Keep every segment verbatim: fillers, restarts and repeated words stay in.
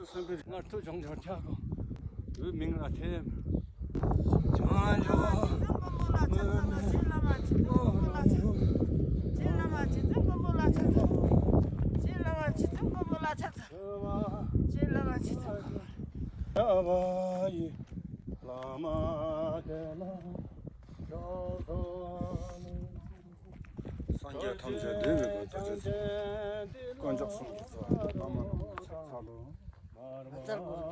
སྔར་དུ་བྱུང་ཆོག་ཆག་གོ། བོད་མིང་ལ་ཐེམ། སངས་རྒྱས་ཐམས་ཅད་འདུས་པའི་སྐུ། ཐུགས་རྗེ་ཆེ། དཀོན་མཆོག་གསུམ་གྱི་རྩ་བ། བླ་མ་རྣམས་ཕྱག་འཚལ་ལོ།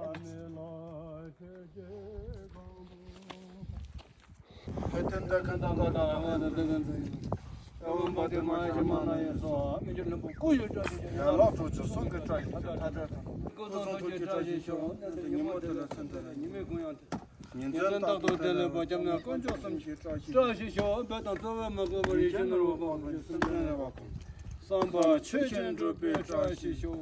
ཉིན་མཚན་རྟག་ཏུ་བདེ་ལེགས་བ་སྐྱབས་གནས་དཀོན་མཆོག་གསུམ་གྱི་བཀྲ་ཤིས་ཤོག་བོད་དང་རྩ་བའི་མ་འགགས་པར་ཡིད་བཞིན་ནོར་བུ་གང་བཞུགས་སེམས་ཅན་རེ་བ་ཀུན། བསམ་པ་ཆོས་ཀྱི་འགྲུབ་པའི་བཀྲ་ཤིས་ཤོག་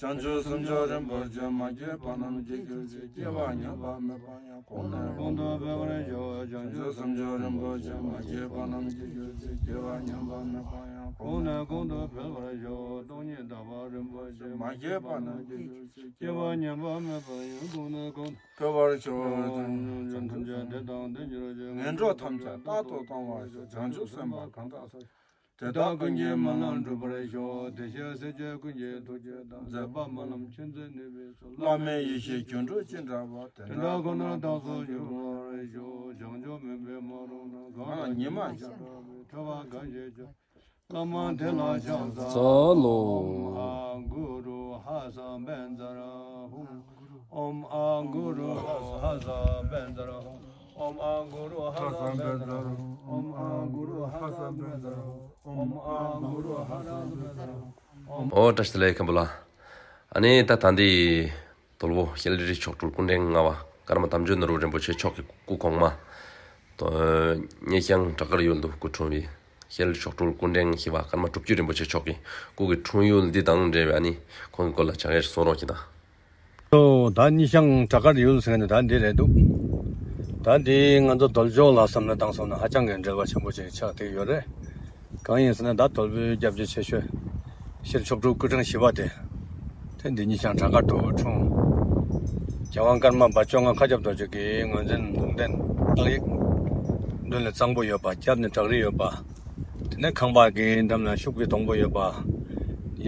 བྱང་ཆུབ་སེམས་མཆོག་རིན་པོ་ཆེ། མ་སྐྱེས་པ་རྣམས་སྐྱེ་གྱུར་ཅིག་སྐྱེས་པ་ཉམས་པ་མེད་པ་ཡང་། གོང་ནས་གོང་དུ་འཕེལ་བར་ཤོག་བྱང་ཆུབ་སེམས་མཆོག་རིན་པོ་ཆེ། མ་སྐྱེས་པ་རྣམས་སྐྱེ་གྱུར་ཅིག་སྐྱེས་པ་ཉམས་པ་མེད་པ་ཡང་། གོང་ནས་གོང་དུ་འཕེལ་བར་ཤོག་སྟོང་ཉིད་རྟག་པ་རིན་པོ་ཆེ། མ་སྐྱེས་པ་རྣམས་སྐྱེ་གྱུར་ཅིག་སྐྱེས་པ་ཉམས་པ་མེད་པ་ཡང་། གོང་ནས་གོང་དུ་འཕེལ་བར་ཤོག་བྱང་ཆུབ་སེམས་མཆོག་རིན་པོ་ཆེ། ངན་འགྲོ་ཐམས་ཅད་རྟག་ཏུ་སྟོང་བར་ཤོག་བྱང་ཆུབ་སེམས་དཔའ་གང་དག་ཚོགས། དེ་དག་ཀུན་གྱི་སྨོན་ལམ་འགྲུབ་པར་ཤོག་བདེ་གཤེགས་སྲས་ཆེན་ཀུན་གྱི་ཐུགས་བསྐྱེད་དང་། མཛད་པ་སྨོན་ལམ་མཁྱེན་བརྩེ་ནུས་པའི་ཚོགས། བླ་མེད་ཡེ་ཤེས་སྒྱུ་འཕྲུལ་ཅི་འདྲ་བ། དེ་འདྲ་ཁོ་ནར་རྟག་ཏུ་འབྱོར་བར་ཤོག་བྱང་ཆུབ་སྨོན་པའི་སྨོན་ལམ་རྣམས། གང་ལ་ཉི་མ་ཤར་བའི་ཐོད་པ་གང་ཞིག་ཆགས། བླ་མ་དེ་ལ་ཕྱག་འཚལ་ལོ། ཨོཾ་ཨཱཿུ་རུ་ཧ་སམ་བཛྲ་ཧཱུྃ། ཨོཾ་ཨཱཿུ་རུ་ཧ་སམ་བཛྲ་ཧཱུྃ། ཨོཾ་ཨཱཿུ་རུ་ཧ་སམ་བཛྲ་ཧཱུྃ། ཨོཾ་ཨཱཿུ་རུ་ཧ་སམ་བཛྲ་ཧཱུྃ། ཨོཾ་ཨཱཿུ་རུ་ཧ་སམ་བཛྲ་ཧཱུྃ། ཨོ་བཀྲ་ཤིས་བདེ་ལེགས་མཁན་པོ་ལགས། ཨ་ནི་ད་ད་འདི་དོལ་པོ་ཤེལ་རི་མཆོག་སྤྲུལ་སྐུ་ཕྲེང་ལྔ་པ་ཀརྨ་དམ་ཆོས་ནོར་བུ་རིན་པོ་ཆེ་མཆོག་གི་སྐུ་གོང་མ། ད་སྙེ་ཤང་བྲག་དཀར་ཡུལ་དུ་སྐུ་འཁྲུངས་པའི་ཤེལ་རི་མཆོག་སྤྲུལ་སྐུ་ཕྲེང་བཞི་པ་ཀརྨ་སྒྲུབ་བརྒྱུད་རིན་པོ་ཆེ་མཆོག་གི་སྐུ་གི་འཁྲུངས་ཡུལ་འདི་དང་འབྲེལ་བའི་ཨ་ནི་ཁོང་གི་སྐོར་ལ་ཅིག་གསུང་རོགས་གྱིས་ད། ཨོ་ད་སྙེ་ཤང་བྲག་དཀར་ཡུལ་ཟེར་མཁན་ད་འདི་རེད་འདུག་ད་འདི་ང་ཚོ་དོལ་ཕྱོགས་ལ་བསམ་བློ་བཏང་སོང་ན་ཧ་ཅང་གི་འབྲེལ་བ་ཆེན་པོ་ཅིག་ཆགས་བསྡད་ཡོད་རེད། གང་ཡིན་ཟེར་ན་ད་དོལ་པོའི་སྐྱབས་རྗེ་ཆེ་ཤོས་ཤེལ་མཆོག་སྤྲུལ་སྐུ་ཕྲེང་བཞི་པ་དེ། དེ་འདི་སྙེ་ཤང་བྲག་དཀར་དུ་འཁྲུངས། རྒྱལ་དབང་ཀརྨ་པ་བཅོ་ལྔ་མཁའ་ཁྱབ་རྡོ་རྗེ་གི་ངོས་འཛིན་ལུང་བསྟན་རྟགས་ཡིག། མདུན་ལ་གཙང་པོ་ཡོད་པ། རྒྱབ་ནས་བྲག་རི་ཡོད་པ། དེ་ནས་ཁང་པ་གི་འགྲམ་ལ་ཤུག་པའི་སྡོང་པོ་ཡོད་པ།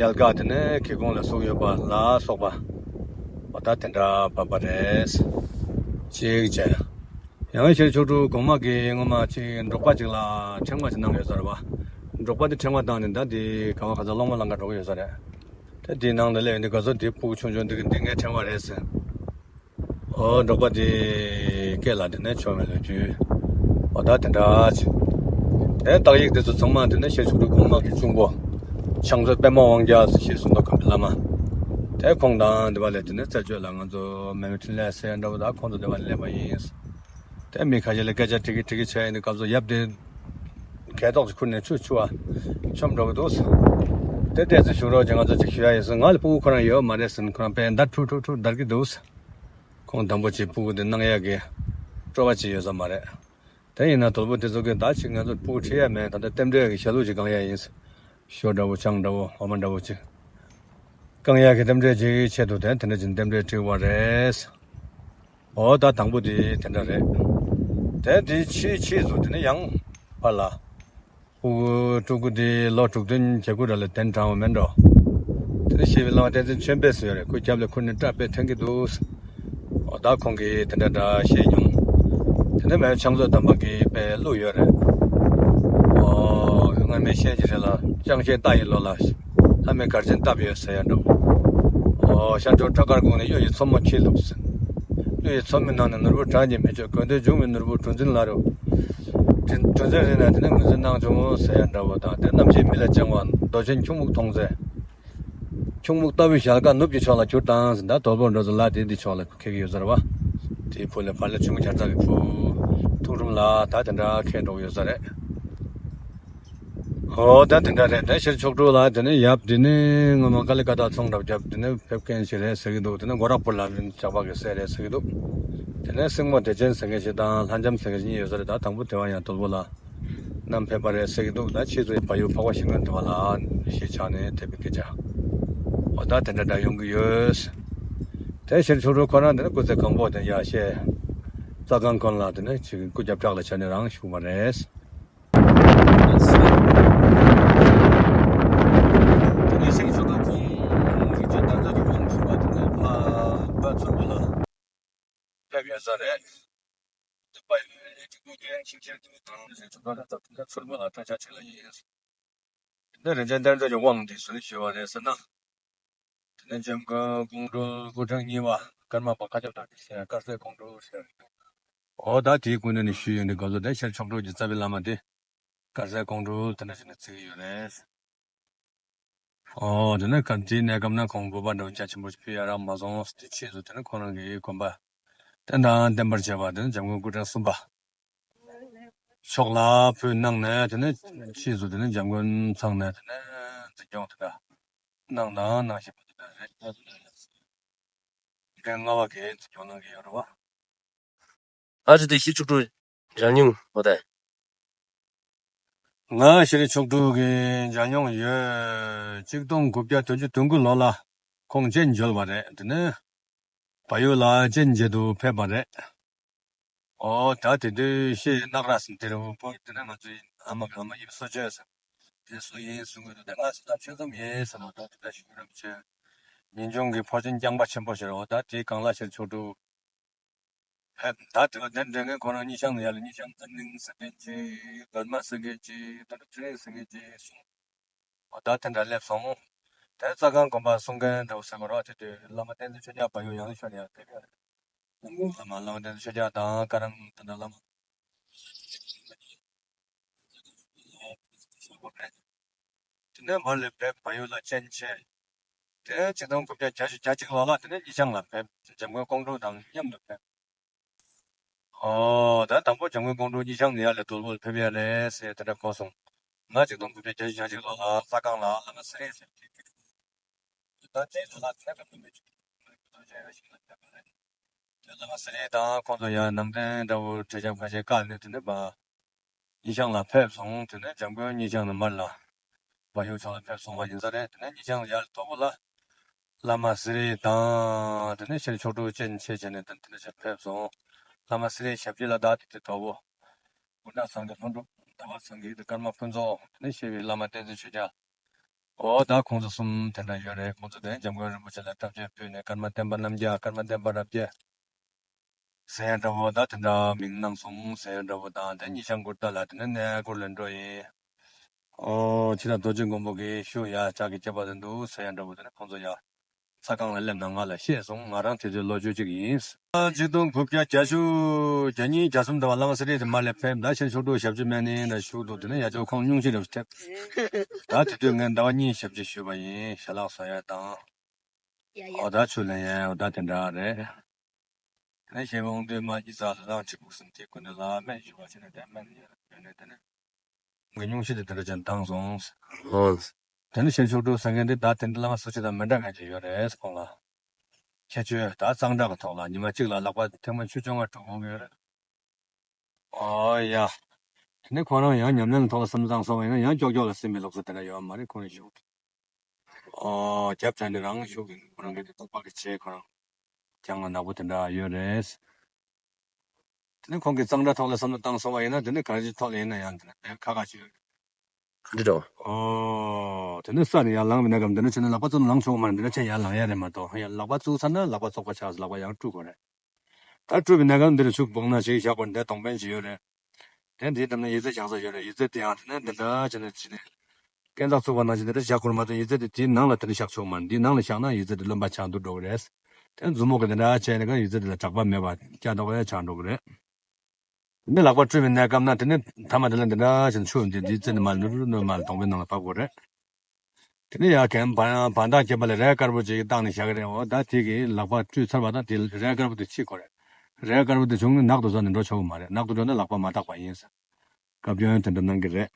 ཡལ་ག་དེ་ནས་ཁེ་གོང་ལ་ཟུག་ཡོད་པ་ལ་སོགས་པ། འོ་ད་དེ་འདྲ་བབས་པ་རེད། གཅིག་བྱས། ཡང་ཤེལ་མཆོག་སྤྲུལ་གོང་མ་གིས་སྔོན་མ་ཅིག་འབྲོག་པ་ཅིག་ལ་ཕྲེང་བ་ཅིག་གནང་ཡོད་ས་རེད་པ། འབྲོག་པ་དེ་ཕྲེང་བ་བཏང་ནས་ད་དེ་ག་བ་ག་ས་གླང་མ་ལང་ཀ་འགྲོ་གི་ཡོད་ས་རེད། དེ་དེའི་ནང་ལ་སླེབས་ཡོང་དུས་ག་ཚོད་དེ་ཕྲུ་གུ་ཆུང་ཆུང་འདི་གི་འདི་ངའི་ཕྲེང་བ་རེད་ཟེར། ཨོ་འབྲོག་པ་དེ་སྐེ་ལ་དེ་ནས་ཆོ་མེད་ལོ་རྒྱུས། ཨོ་ད་དེ་འདྲ་ཅིག་དེ་རྟགས་ཡིག་དེ་ཚོ་ཚང་མ་དེ་ནས་ཤེལ་མཆོག་སྤྲུལ་གོང་མ་གི་གཅུང་པོ། ཕྱག་མཛོད་པདྨ་དབང་རྒྱལ་ཞེས་གསུངས་འདུག་གམ་བླ་མ། དེ་ཁོང་དང་དེ་བ་ལས་དེ་ནས་རྩད་གཅོད་ལ་ང་ཚོ་མེ་མེ་འཕྲིན་ལས་ཟེར་འདྲ་བོ་ད་ཁོང་ཚོ་དེ་བ་ལས་སླེབས་པ་ཡིན། དེ་མི་ཁ་ཤས་ལ་སྐད་ཆ་དྲི་གི་དྲི་གི་བྱས་ཡིན་དུས་སྐབས་སུ་ཡབ་དེ་གད་ཐོག་ཅིག་ཁུར་ནས་ཆུ་ཆུ་བ་ཆོམ་འགྲོ་གི་འདུག་དེ་ཏོག་ཙམ་བཞུགས་རོགས་ཀྱིས་ང་ཚོ་ཅིག་ཞུ་ཡ་ཡིན་ཟེར། ང་ལ་ཕྲུ་གུ་ཁོ་རང་ཡོད་མ་རེད་ཟེར། ཁོ་རང་དཔེ་འདར་ཁྲུག་ཁྲུག་ཁྲུག་འདར་གི་འདུག་ཁོང་དང་པོ་ཅིག་ཕྲུ་གུ་དེ་གནང་ཡ་གི་སྤྲོ་བ་ཅིག་ཡོད་ས་མ་རེད། དེ་ཡིན་ན་དོལ་པོ་དེ་ཚོ་གིས་ད་ཅིག་ང་ཚོ་ཕྲུ་གུ་ཁྲིད་ཡ་མེད། ད་ལྟ་རྟེན་འབྲེལ་གྱི་ཞལ་ལུང་ཅིག་གང་ཡ་ཡིན། ཞོ་འདྲ་བོ་ཆང་འདྲ་བོ་འོ་མ་འདྲ་བོ་ཅིག་གང་ཡ་གི་རྟེན་འབྲེལ་ཅིག་ཆེད་དུ་དེ་དེ་འདྲ་ཅིག་རྟེན་འབྲེལ་བསྒྲིགས་པ་རེད། འོ་ད་དང་པོ་དེ་དེ་འདྲ་རེད། དེ་དེ་ཕྱིས་ཕྱིས་སུ་དེ་ནས་ཡང་ཕར་ལ། ཕྲུ་གུ་ཕྲུ་གུ་དེ་ལོ་དྲུག་བདུན་བརྒྱད་དགུ་ར་ལ་གདན་དྲངས་པ་མེན་འགྲོ། དེ་ནས་གཞིས་པའི་བླ་མ་བསྟན་འཛིན་ཆོས་འཕེལ་ཟེར་ཡོད་རེད། ཁོའི་རྒྱབ་ལ་ཁུར་ནས་སྐྲ་དཔེ་འཐེན་གྱི་འདུག་འོ་ད་ཁོང་གིས་དེ་འདྲ་འདྲ་བཤད་མྱོང་། དེ་ནས་མེ་ཕྱག་མཛོད་དམ་པ་གིས་དཔེ་བླུགས་ཡོད་རེད། འོ་སྔར་མེ་ཤེལ་གྱི་རི་ལ་ལྕང་ཤེལ་རྟ་ཡི་ལོ་ལ། ལྷ་མོས་གར་ཆེན་བཏབ་ཡོད་ཟེར་ཡ་འདྲ་བོ། འོ་ཤར་ཕྱོགས་བྲག་དཀར་ཁུག་ནས་གཡུ་ཡི་མཚོ་མོ་འཁྱིལ་འདུག་ཟེར། གཡུ་ཡི་མཚོ་མོའི་ནང་ནས་ནོར་བུ་གྲངས་ཀྱིས་མི་ཆོད། དགོས་འདོད་འབྱུང་བའི་ནོར་བུ་གྲུ་འཛིན་ལ་རུ། གྲུ་གྲུ་འཛིན་རི་ནས་དེ་ནས་ངོས་འཛིན་གནང་བྱུང་ཟེར་ཡ་འདྲ་བོ་དང་། དེ་རྣམ་བཞིའི་མི་ལ་བཅང་བ་མདོ་ཆེན་ཁྱུང་སྨུག་མཐོང་ཚེ། ཁྱུང་སྨུག་ལྟ་བུའི་ཞལ་དཀར་ནུབ་ཀྱི་ཕྱོགས་ལ་གྱུར་དང་ཟེར། ད་དོལ་པོ་འགྲོ་ཚུལ་ལ་དེ་འདི་ཕྱོགས་ལ་འཁེལ་གྱི་ཡོད་ས་རེད་བ། དེའི་ཕུ་ལ་ཕར་ལ་ཆུ་མོ་བྱ་ཚ་གི་ཕུ། ཐུགས་རུམ་ལ་ད་དེ་འདྲ་འཁེལ་འགྲོ་གི་ཡོད་ས་རེད། ཨོ་ད་དེ་འདྲ་རེད། ད་ཤེལ་མཆོག་སྤྲུལ་ལ་དེ་ནས་ཡབ་དེ་ནས་སྔོན་མ་ཀ་ལི་ཀ་ཏ་ཚོང་འགྲམ་རྒྱབ་དེ་ནས་ཕེབས་མཁན་ཞིག་རེད་ཟེར་གྱི་འདུག་དེ་ནས་སྒོ་རག་ཕུ་ལ་ཇག་པ་གི་སྲས་རེད་ཟེར་གྱི་འདུག་དེ་ནས་སྲིང་མོ་བདེ་ཆེན་ཟེར་མཁན་ཞིག་དང་ལྷ་འཇམ་ཟེར་མཁན་ཞིག་གཉིས་ཡོད་ས་རེད། ད་དང་པོ་དེ་བ་ཡང་དོལ་པོ་ལ་བསྣམས་ཕེབས་པ་རེད་ཟེར་གྱི་འདུག་ད་ཕྱིས་སུ་བལ་ཡུལ་འཕགས་པ་ཤིང་ཀུན་དེ་བ་ལ་གཞིས་ཆགས་ནས་ཕེབས་པའི་སྐད་ཆ། འོ་ད་དེ་འདྲ་འདྲ་ཡོང་གི་ཡོད། ཨེ་ཤེར་མཆོག་སྤྲུལ་ཁོ་རང་དེ་ནི་སྐུ་ཚེ་གང་པོ་དེ་ཡ་ཤེས་རྩ་ཁང་ཁོན་ལ་དེ་ནི་ཅིག་སྐུ་རྒྱབ་བྲག་ལ་བྱས་ནས་རང་བཞུགས་པ་རེད། དེ་ནི་ཤེར་མཆོག་སྤྲུལ་ཁོང་རིག་བྱེད་དར་ཚོགས་ཀྱི་དབང་ཞུ་བ་དེ་ནི་ཕ་བ་ཚོགས་པ་ལ་ཕེབས་ཡོད་ས་རེད། དེ་པ་ཡི་ཅིག་སྐུ་རྒྱན་ཆིག་ཆར་དུ་དང་ནི་ཤེར་མཆོག་སྤྲུལ་ལ་ཚོགས་པ་ལ་སྐུ་རྒྱབ་བྲག་ལ་ཡིན། དེ་རིན་ཆེན་གཏེར་མཛོད་ཀྱི་དབང་དེ་སུ་ཞུ་བ་རེད་ཟེར་ན། དེ་ནས་འཇམ་མགོན་ཀོང་སྤྲུལ་སྐུ་ཕྲེང་གཉིས་པ་ཀརྨ་པ་མཁའ་ཁྱབ་དར་རྒྱས་ཟེར་དཀར་ཟས་ཀོང་སྤྲུལ་ཟེར། འོ་ད་དེའི་སྐུ་མདུན་ནས་ཞུས་ཡོད་ནི་ག་ཚོད་དེ་ཤེར་མཆོག་སྤྲུལ་གྱི་རྩ་བའི་བླ་མ་དེ་དཀར་ཟས་ཀོང་སྤྲུལ་དེ་འདྲ་ཞིག་ནས་བརྩི་གི་ཡོད་རེད། འོ་དེ་ནས་སྐབས་དེའི་གནས་སྐབས་ན་ཁོང་འབུལ་བ་འདྲ་བོ་རྒྱ་ཆེན་པོ་ཞིག་ཕུལ་ཡ་རག་མ་སོང་། དེ་ཕྱིས་སུ་དེ་ནས་ཁོང་རང་གི་དགོན་པ་རྟེན་དང་བརྟེན་པར་བྱས་པ་དེ་ནས་འཇམ་མགོན་སྐུ་ཕྲེང་གསུམ་པ་མཆོག་ལ་ཕུལ་གནང་ནས་དེ་ནས་ཕྱིས་སུ་དེ་ནས་འཇམ་མགོན་ཚང་ནས་དེ་ནས་འཛིན་སྐྱོང་དེ་འདྲ་གནང་དང་གནང་བཞིན་པ་དེ་འདྲ་རེད། འདྲེན་ལྔ་པ་གིས་འཛིན་སྐྱོང་གནང་གི་ཡོད་རེད་བ། ཨ་ཅེ་དེ་ཤེར་མཆོག་སྤྲུལ་མཇལ་མྱོང་ཡོད་དེ། ང་ཤེར་མཆོག་སྤྲུལ་གྱི་མཇལ་མྱོང་ཡོད། ཆིག་སྟོང་དགུ་བརྒྱ་བདུན་ཅུ་དོན་དགུ་ལོ་ལ་ཁོང་གཅེན་བྱོལ་བ་རེད། དེ་ནས་བལ་ཡུལ་ལ་གཅེན་བྱེད་དུ་ཕེབས་པ་རེད། འོ་ད་དེ་དུས་ཤེས་ནག་ར་ཟིན་དེ་རུ་པོ་དེ་ནས་ང་ཚོའི་ཨ་མ་གི་ཨ་མ་ཡིབ་སོ་བྱས་ཟེར། དེ་སུ་ཡིན་གསུང་གི་འདུག་དེ་ང་སུ་དང་ཆོས་ཙམ་ཡིན་ཟེར་མ་གཏོགས་དེ་འདྲ་ཞུ་རབས་བྱས། ངེས་འབྱུང་གི་ཕོ་ཆེན་རྐྱང་པ་ཆེན་པོ་ཞིག་རེད། འོ་ད་དེའི་སྒང་ལ་ཤེར་མཆོག་སྤྲུལ་ཕེབས། ད་དེ་བ་དེ་འདྲ་ངས་ཁོ་རང་གཉིས་ཆང་ལ་ཡ་ལ་གཉིས་ཆང་འཛམ་གླིང་ཟེར་མཁན་ཅིག་གདོད་མ་ཟེར་མཁན་ཅིག་ད་ནི་ཚེ་རིང་ཟེར་མཁན་ཅིག་གསུངས། འོ་ད་དེ་འདྲ་སླེབས་སོང་། དེ་རྩ་ཁང་དགོན་པ་གསུང་མཁན་འདྲ་བོ་ཟེར་དགོས་རེད་བ། དེ་དུས་བླ་མ་བསྟན་འཛིན་ཆོས་རྒྱལ་བལ་ཡུལ་ཡང་ཤོར་ནས་ཡར་ཕེབས་ཡོད་རེད། བླ་མ་བླ་མ་བསྟན་འཛིན་ཆོས་རྒྱལ་དང་བཀའ་རམས་དེ་འདྲ་བླ་མ། དེ་ནས་མར་ལ་ཕེབས། བལ་ཡུལ་ལ་གཅེན་བྱས། དེ་ཆིག་སྟོང་དགུ་བརྒྱ་བརྒྱད་ཅུ་གྱ་གཅིག་ལོ་ལ་དེ་ནས་གཉིས་ཆང་ལ་ཕེབས། འཇམ་མགོན་ཀོང་སྤྲུལ་དང་མཉམ་དུ་ཕེབས། ཨོ་ད་དང་པོ་འཇམ་མགོན་ཀོང་སྤྲུལ་གཉིས་ཆང་ནི་ཡར་ལ་དོལ་པོ་ལ་ཕེབས་ཡ་རེད་ཟེར་དེ་འདྲ་གོ་སོང་། ང་ཆིག་སྟོང་དགུ་བརྒྱ་བརྒྱད་ཅུ་གྱ་གཅིག་ལོ་ལ་རྩ་ཁང་ལ་བླ་མ་ཚེ་རིང་ཟེར་གྱི་ད་དེ་ལ་ལ་དེ་ནས་ཕེབས་མི་ཆུག་དེ་བླ་མ་ཚེ་རིང་དང་ཁོང་ཚོ་ཡང་ནང་རྟེན་འདྲ་བོ་དྲི་ཆབ་ཁ་ཤས་བཀལ་ནས་དེ་ནས་བ་གཉིས་ཆང་ལ་ཕེབས་སོང་། དེ་ནས་འཇམ་མགོན་གཉིས་ཆང་ནས་མར་ལ་བལ་ཡུལ་ཕྱོགས་ལ་ཕེབས་སོང་བ་ཡིན་ས་རེད། དེ་ནས་གཉིས་ཆང་ཡར་དོལ་པོ་ལ་བླ་མ་ཚེ་རིང་དང་དེ་ནས་ཤེར་མཆོག་སྤྲུལ་གཅེན་བྱས་བྱས་ནས་དེ་ནས་ཕེབས་སོང་། བླ་མ་ཚེ་རིང་ཞབས་ཕྱི་ལ་བདག་དེ་དེ་དོལ་པོ་ཀུན་དགའ་སངས་རྒྱས་ལྷུན་གྲུབ་ཟླ་བ་སངས་རྒྱས་དེ་ཀརྨ་ཕུན་ཚོགས་དེ་ནས་གཤེགས་པའི་བླ་མ་བསྟན་འཛིན་ཆོས་རྒྱལ། འོ་ད་ཁོང་ཚོ་གསུམ་དེ་འདྲ་ཡོད་རེད། ཁོང་ཚོ་དེ་འཇམ་མགོན་རིན་པོ་ཆེ་ལ་སྐྱབས་རྗེ་ཕུལ་ནས་ཀརྨ་བསྟན་པ་རྣམ་རྒྱལ་ཀརྨ་བསྟན་པ་རབ་རྒྱས་ཟེར་ཡ་འདྲ་བོ་ད་དེ་འདྲ་མིང་གནང་སོང་ཟེར་ཡ་འདྲ་བོ་དང་དེ་གཉིས་ཆང་གུར་དག་ལ་དེ་ནས་གནས་སྐོར་ལ་འགྲོ་ཡིན། འོ་ཕྱི་ལ་རྡོ་རྗེ་མགོན་པོ་གི་ཤུགས་ཡ་ལྕགས་ཀྱི་སྐྱེས་པ་དེ་འདུག་ཟེར་ཡ་འདྲ་བོ་དེ་ནས་ཁོང་ཚོ་ཡ་ས་ཁང་ལ་སླེབས་ན་ང་ལ་བཤད་སོང་། ང་རང་དེ་ཚོའི་ལོ་རྒྱུས་ཅིག་ཡིན། ཆིག་སྟོང་དགུ་བརྒྱ་བརྒྱད་ཅུ་གྱ་གཉིས་གྱ་གསུམ་དུ་བ་བླ་མ་ཚེ་རིང་དེ་མར་ལ་ཕེབས། ད་ཤེར་མཆོག་སྤྲུལ་ཞབས་ཕྱི་མེད་ནི་ན་ཤུགས་འདུག་དེ་ནས་ཡ་ཅོ་ཁོང་སྙུང་གཞི་རེ་ཐེབས། ད་དེ་དུས་ངས་ཟླ་བ་གཉིས་ཞབས་ཕྱི་ཞུས་པ་ཡིན། ཞལ་ལག་བཟོ་ཡ་དང་། ཡ་ཡ། འོ་ད་ཆུ་ལེན་ཡ་འོ་ད་དེ་འདྲ་རེད། དེ་ནས་གཞན་དབང་འདུས་མ་གཉིས་ཚ་ལ་ལང་ཁྲི་འབུག་གསུམ་དེ་ཀུན་ནས་ལ་སྨན་ཞུ་བ་བྱས་ནས་དེ་སྨན་ཡོད་ནས་དེ་ནས། ངའི་སྙུང་གཞི་དེ་དེ་འདྲ་ཅན་བཏང་སོང་། ཨོ། དེ་ནས་ཤེར་མཆོག་སྤྲུལ་ཟེར་མཁན་དེ་ད་དེ་འདྲ་བླ་མ་སུ་ཞིག་དང་མི་འདྲ་མཁན་ཅིག་ཡོད་རེད་ཁོང་ལ། ཁྱད་ཆོས་ད་གཙང་སྦྲ་གི་ཐོག་ལ་ཉི་མ་གཅིག་ལ་ལག་པ་ཐེངས་མ་བཅུ་བཅོ་ལྔ་དཀྲུག་དགོས་ཀྱི་ཡོད་རེད། ཨོ་ཡ། དེ་ནས་ཁོ་རང་ཡང་ཉམས་ལེན་ཐོག་ལ་བསམ་བློ་བཏང་སོང་བ་ཡིན་ན་ཡང་ཀྱོག་ཀྱོག་ལ་ཟིན་པའི་ལུགས་སྲོལ་དེ་འདྲ་ཡོད་མ་རེད་ཁོ་རང་ཞུ། ཨོ་རྒྱབ་བྱས་ནས་རང་ཞུ་གི་ཁོ་རང་གི་རྟོགས་པ་གི་ཆེད་ཁོ་རང་རྒྱང་ལ་ནག་པོ་དེ་འདྲ་ཡོད་རེད། དེ་ནས་ཁོང་གིས་གཙང་སྦྲ་ཐོག་ལ་བསམ་བློ་བཏང་སོང་བ་ཡིན་ན་དེ་ནས་ག་རེ་ཅིག་ཐོག་ལ་ཡིན་ན་ཡང་དེ་ནས་ཁ་ཁ་ཅིག་འདི་འདྲ། ཨོ། དེ་ནས་ས་ནས་ཡར་ལངས་པའི་གནས་སྐབས་འདི་འདྲ་བྱས་ན་ལག་པ་བཙུགས་ན་ལངས་ཆོག་མ་རེད། འདི་འདྲ་བྱས་ཡར་ལངས་ཡ་རེད་མ་གཏོགས་ཡར་ལག་པ་བཙུགས་ཚར་ན་ལག་པ་བཙོག་པ་ཆགས་ལག་པ་ཡང་བཀྲུ་དགོས་རེད། ད་བཀྲུས་པའི་གནས་སྐབས་འདི་རུ་ཆུ་སྦུག་ན་ཞིག་བཞག་དགོས་རེད། འདི་སྟོང་པན་ཞིག་ཡོད་རེད། དེ་འདིའི་འགྲམ་ན་ཡི་ཙི་བཞག་ས་ཡོད་རེད། ཡི་ཙི་དེ་ཡང་དེ་ནས་འདི་འདྲ་བྱས་ནས་བྱས་ནས། སྐས་འཛེག་བཙུགས་པ་ནང་བཞིན་འདི་འདྲ་བཞག་དགོས་རེད་མ་གཏོགས་ཡི་ཙི་དེ་དེའི་ནང་ལ་དེ་འདྲ་བཞག་ཆོག་མ་རེད། འདིའི་ནང་ལ་བཞག་ན་ཡི་ཙི་དེ་རློན་པ་ཆགས་འདུག་འགྲོ་གི་རེད། དེ་མཛུབ་མོ་གིས་འདི་འདྲ་བྱས་ནས་ཡི་ཙི་དེ་ལ་དྲེག་པ་མེད་པ་སྐྱ་མདོག་ཡང་ཆགས་འགྲོ་གི་རེད། འདི་ལག་པ་བཀྲུས་པའི་གནས་སྐབས་ན་དེ་ནས་ཐ་མ་དེ་ལ་འདི་འདྲ་བྱས་ནས་ཆུ་འདི་འདི་རྩེ་ནས་མར་ནུར་ནུར་མར་དོང་པའི་ནང་ལ་བབས་དགོས་རེད། དེ་ནས་ཡར་གན་བ་བ་དག་སྐྱེས་པ་ལ་རས་དཀར་པོ་ཅིག་བཏགས་ནས་བཞག་གི་རེད། འོ་ད་དེ་གིས་ལག་པ་བཀྲུས་ཚར་བ་དང་དེ་རས་དཀར་པོ་དེ་ཕྱིས་དགོས་རེད། རས་དཀར་པོ་དེ་བྱུང་ན་ནག་ཏུ་བཟོས་ནས་འགྲོ་ཆོག་གི་མ་རེད། ནག་ཏུ་འགྲོ་ན་ལག་པ་མ་དག་པ་ཡིན་ཟེར། བཀའ་བཀྱོན་དེ་འདྲ་གནང་གི་རེད།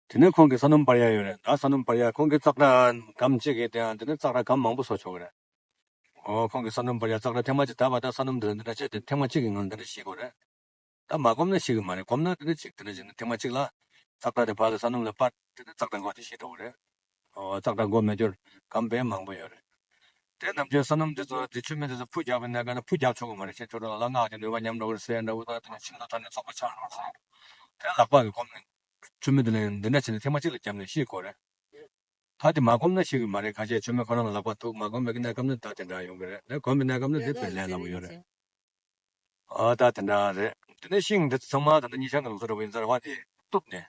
དེ་ནས་ཁོང་གི་ས་སྣུམ་འབར་ཡ་ཡོད་རེད། ད་ས་སྣུམ་འབར་ཡ་ཁོང་གི་ཙག་སྒྲ་སྒམ་གཅིག་གི་དེ་ཡང་དེ་ནས་ཙག་སྒྲ་སྒམ་མང་པོ་བཟོ་ཆོག་གི་རེད། འོ་ཁོང་གི་ས་སྣུམ་འབར་ཡ་ཙག་སྒྲ་ཐེངས་མ་གཅིག་བརྡབས་པ་ད་ས་སྣུམ་དེ་འདི་འདྲ་བྱས་ཏེ་ཐེངས་མ་གཅིག་གི་ངང་འདི་འདྲ་ཞིག་དགོས་རེད། ད་མ་སྒོམ་ན་ཤི་གི་མ་རེད། སྒོམ་ན་དེ་འདྲ་ཅིག་དེ་འདྲ་ཅིག་ན་ཐེངས་མ་གཅིག་ལ་ཙག་སྒྲ་དེ་ཕར་ལ་ས་སྣུམ་ལ་སྤར་དེ་ནས་ཙག་སྒྲ་འགོ་དེ་ཤི་འགྲོ་གི་རེད། འོ་ཙག་སྒྲ་འགོ་མེད་རྒྱུར་སྒམ་དཔེ་མང་པོ་ཡོད་རེད། དེ་ནམ་རྒྱུན་སོ་ནམ་དེ་ཚོ་དེ་ཆུ་མིག་དེ་ཚོ་ཕུ་རྒྱག་པའི་གནས་སྐབས་ན་ཕུ་རྒྱག་ཆོག་གི་མ་རེད། ཁྱེད་ཚོ་ལ་ལ་ངག་གི་ནུས་པ་ཉམས་འགྲོ་གི་རེད་ཟེར་འདྲ་བོ་དང་། དེ་ནས་ཁྱིམ་ལ་ཐོན་ནས་ཚོགས་པ་ཆགས་འགྲོ་ཟེར། དེ་ལག་པ་གི་གོམས་ནས་ཆུ་མིག་དེ་ལ་འདི་འདྲ་བྱས་ནས་ཐེངས་མ་གཅིག་ལ་བརྒྱབ་ནས་ཤི་དགོས་རེད། ད་དེ་མ་གོམས་ན་ཤི་གི་མ་རེད། ཁ་ཤས་ཆུ་མིག་ཁོ་རང་ལ་ལག་པ་ཐུག་མ་གོམས་པའི་གནས་སྐབས་ན་ད་དེ་འདྲ་ཡོང་གི་རེད། ད་གོམས་པའི་གནས་སྐབས་ན་དེ་དཔེ་ལས་སླ་པོ་ཡོད་རེད། ཨ་ད་དེ་འདྲ་རེད། དེ་ནས་ཤིང་དེ་ཚང་མ་ད་ལྟ་ཉི་ཤང་གི་ལུགས་སྲོལ་འདྲ་བོ་ཡིན་ཙང་རེད་བ། དེ་གཏུབ་ནས་